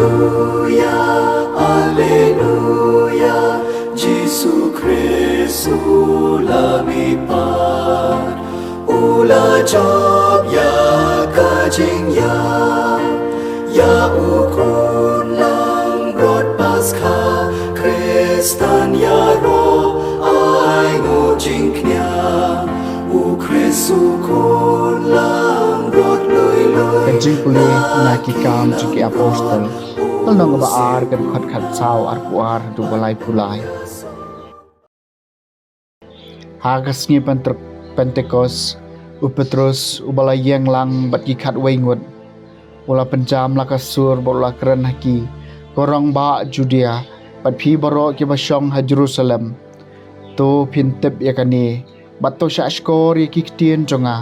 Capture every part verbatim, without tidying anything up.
Alleluia, Alleluia, Jisu Khrist u la mihpat, u la jop ïa ka jingïap, ïa u khun langbrot Paskha, Khristan ïaroh ai nguh jingkñia, u Khrist u khun langbrot lui lui. Ka jingpule na Ki Kam jong ki Apostol. Ka lynnong kaba ar, ka dkhot khatsaw, arphew ar haduh ba laiphew lai. Ha ka sngi Pente-, Pentekost, u Petros uba la ïeng lang bad ki khatwei ngut, u la pynjam la ka sur bad u la kren ha ki, Ko rangbah Judia, bad phi baroh kiba shong ha Jerusalem, to phin tip ïa kane, bad to shahshkor ïa ki ktien jong nga.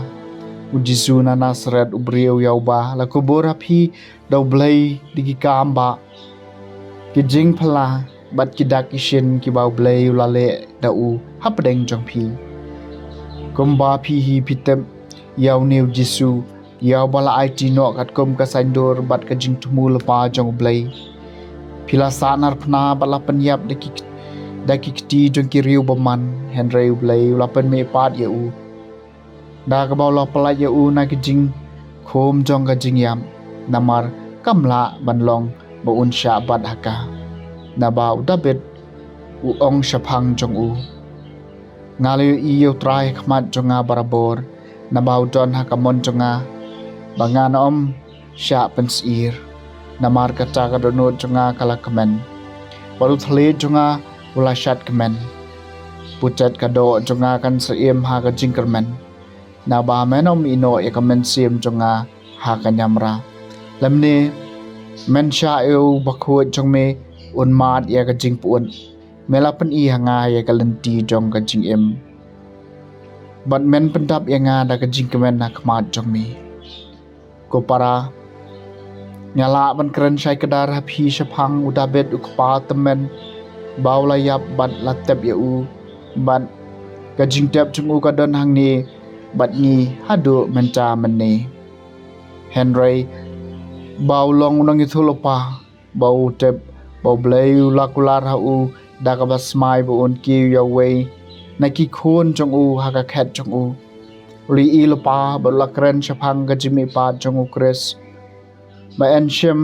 U Jisu na Nasaret, u briew ïa uba la kubur ha phi da U Blei da ki kambah, ki jingphylla bad ki dak ki shin kiba U Blei u la leh da u hapdeng jong phi. Kumba phi hi phi tip ïa une u Jisu, ïa uba la aiti noh katkum ka saiñdur bad ka jingthmu lypa jong U Blei. Phi la sahnarphna bad la pynïap da ki, da ki kti jong ki riew bymman, hynrei U Blei u la pynmihpat ïa u, da kaba u la pyllait ïa u na ki jingkhum jong ka jingïap, namar kam lah ban long ba un shah bat ha ka. Naba u Dabid u ong shaphang jong u, Nga la ïohi ïa U Trai ha khmat jong nga barabor, naba u don ha ka mon jong nga, ba ngan ym shah pynsyier. Namar kata ka dohnud jong nga ka la kmen, bad u thylliej jong nga u la shad kmen. Putet ka doh jong nga kan sa im ha ka jingkyrmen, naba men ym ïehnoh ïa ka mynsiem jong nga ha ka ñiamra. Lymne men shah ïa u bakhuid jong me un mad ïa ka jingpyut. Me la pyni ha nga ïa ka lynti jong ka jingim, bad men pyndap ïa nga da ka jingkmen ha khmat jong me. Ko para, nga lah ban kren shai kdar ha phi shaphang u Dabid u kpa tymmen, ba u la ïap bad la tep ïa u, bad ka jingtep jong u ka don hangne bad ngi haduh mynta mynne. Hynrei ba u long u nongïathuh lypa, ba u tip ba U Blei u la kular ha u da kaba smai ba un kiew ïa uwei na ki khun jong u ha ka khet jong u. U la ïohi lypa bad u la kren shaphang ka jingmihpat jong U Khrist, ba yn shym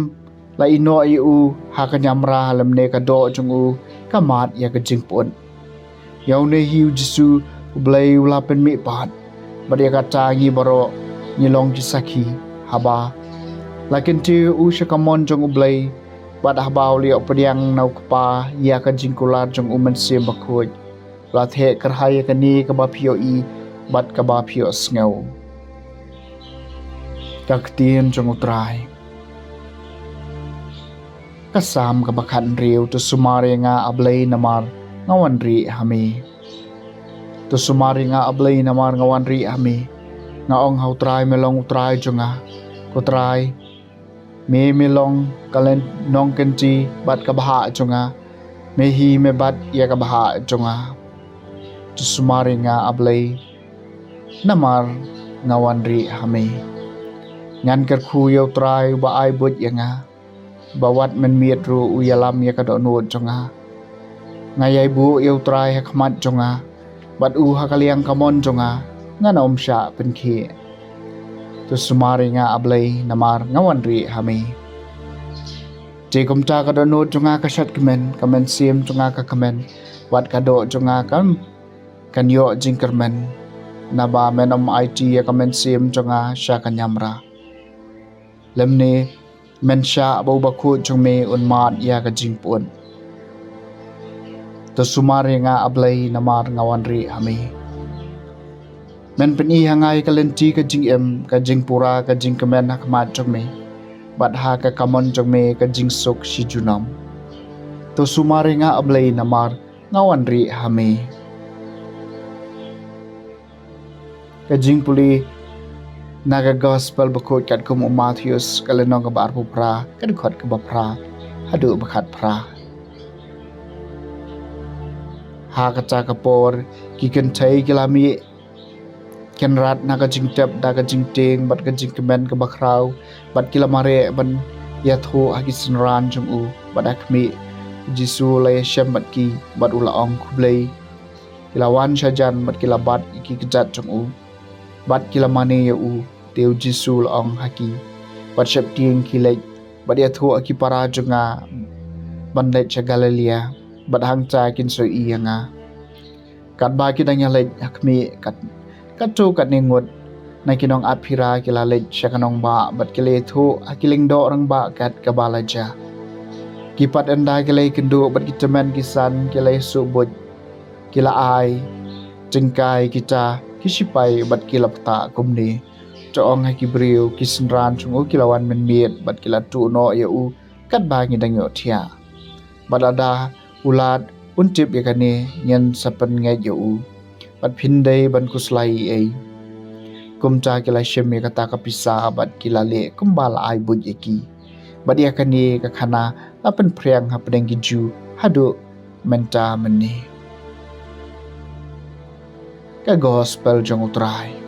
la ïehnoh ïa u ha ka ñiamra, lymne ka doh jong u ka mad ïa ka jingpyut. Ïa une hi u Jisu U Blei u la pynmihpat, bad ïa kata ngi baroh ngi long ki sakhi, haba la kyntiew ïa u sha ka mon jong U Blei, bad haba u la ïoh pdiang na u Kpa ïa ka jingkular jong U Mynsiem Bakhuid, u la theh kyrhai ïa kane kaba phi ïohi bad kaba phi ïohsngew. Ka ktien jong U Trai. Ka Salm kaba khathynriew. To sumar ïa nga, A Blei, namar nga wan rieh ha me. To sumar ïa nga, A Blei, namar nga wan rieh ha me. Nga ong ha U Trai, me long U Trai jong nga. Ko Trai, me, me long ka lynnong kynti bad ka bhah jong nga. Me hi me bat ïa ka bhah jong nga. To sumar ïa nga, A Blei, namar nga wan rieh ha me. Ngan kyrkhu ïa U Trai uba ai buit ïa nga, ba wat mynmiet ruh u ïalam ïa ka dohnud jong nga. Nga ïai buh ïa U Trai ha khmat jong nga, bad u ha ka liang kamon jong nga, ngan ym shah pynkhih. To sumar ïa nga, A Blei, namar nga wan rieh ha me. Te kumta ka dohnud jong nga ka shad kmen, ka mynsiem jong nga ka kmen, bad ka doh jong nga kan, kan ïoh jingkyrmen. Naba men ym aiti ïa ka mynsiem jong nga sha ka ñiamra, lymne men shah ba u bakhuid jong me un mad ïa ka jingpyut. To sumar ïa nga, A Blei, namar nga wan rieh ha me. Men pyni ha nga ïa ka lynti ka jingim, ka jingpura ka jingkmen ha khmat jong me, bad ha ka kamon jong me ka jingsuk shi junom. To sumar ïa nga, A Blei, namar nga wan rieh ha me. Ka jingpule na ka Gospel bakhuid katkum u Mathaios, ka lynnong kaba arphew phra, ka dkhot kaba phra haduh ba khatphra. Ha kata ka por ki kynthei ki la mih kynrad na ka jingtep da ka jingtieng bad ka jingkmen kaba khraw, bad ki la mareh ban ïathuh ha ki synran jong u, bad ha khmih, u Jisu u la ïashem bad ki, bad u la ong: Khublei. Ki la wan shajan bad ki la bat ïa ki kjat jong u, bad ki la mane ïa u. Te u Jisu u la ong ha ki: Wat sheptieng, khie leit bad ïathuh ha ki para jong nga ban leit sha Galilaïa, bad hangta kin sa ïohi ïa nga. Katba ki dang ïaleit ha khmih, kat, katto katne ngut na ki nongap hira ki la leit sha ka nongbah bad ki la ïathuh ha ki lyngdoh rangbah kat kaba la jia. Ki pat ynda ki la ïakynduh bad ki tymmen ki san, ki la ïasuh buit, ki la ai tyngka ïa kita ki shipai bad ki la ktah kumne: To ong ha ki briew, ki synran jong u ki la wan mynmiet bad ki la tuh noh ïa u katba ngi dang ïohthiah. Bad lada u Lad un tip ïa kane, ngin sa pynngeit ïa u, bad phin dei ban khuslai ei ei. Kumta ki la shim ïa kata ka pisa bad ki la leh kumba la ai buit ïa ki. Bad ïa kane ka khana la pynphriang hapdeng ki Jiw haduh mynta mynne. Ka Gospel jong U Trai.